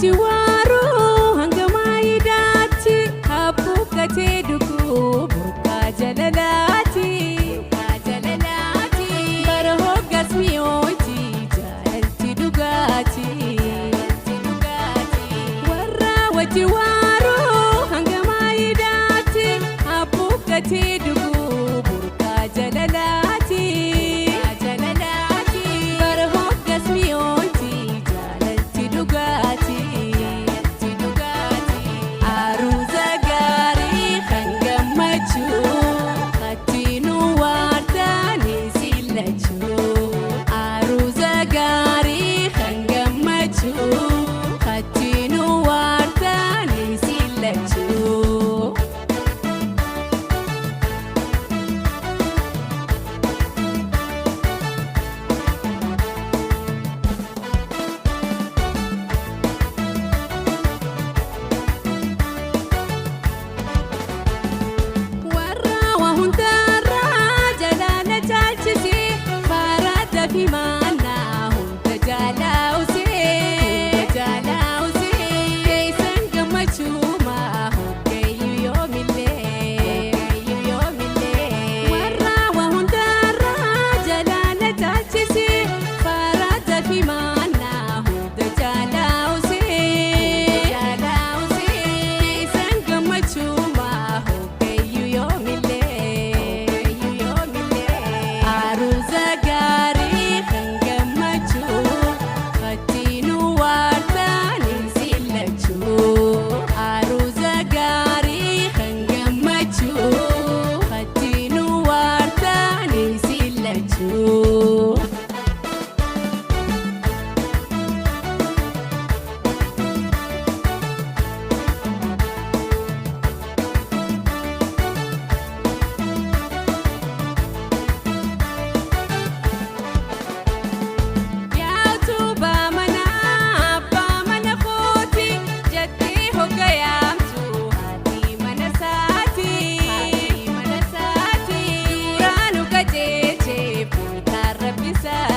wajji waaruu hanga maayidaatti habbuuqqatee dhuguu burqaa jalalaati. Bara hoggas mi'ooti jaalalti dhugaati. Warra wajji waaruu hanga maayidaatti habbuuqqatee dhuguu burqaa jalalaati. Bara hoggas mi'ooti jaalalti dhugaati. Aruuza gaarii kan gammachuu kattinuu waartaanii sillachuu. Aruuza gaarii kan gammachuu kattinuu waartaanii sillachuu. Warra waa hundarraa jalaala caalchisee faraa fi maannaa hunda jaalausee. Keessan gammachuumaa hoggayyuu yoomillee. Warra waa hundarraa jalaala caalchisee faraa fi maannaa hunda jaalausee. Keessan gammachuumaa hoggayyuu yoomillee. Aruuza gaarii kan gammachuu kattinuu waartaanii sillachuu. Aruuza gaarii kan gammachuu kattinuu waartaanii sillachuu. Yaatu baamana abbaa mana kooti jettee hogga yaamtu haati mana saati. Duraanu qajeelchee fuulkaan rabbisaati.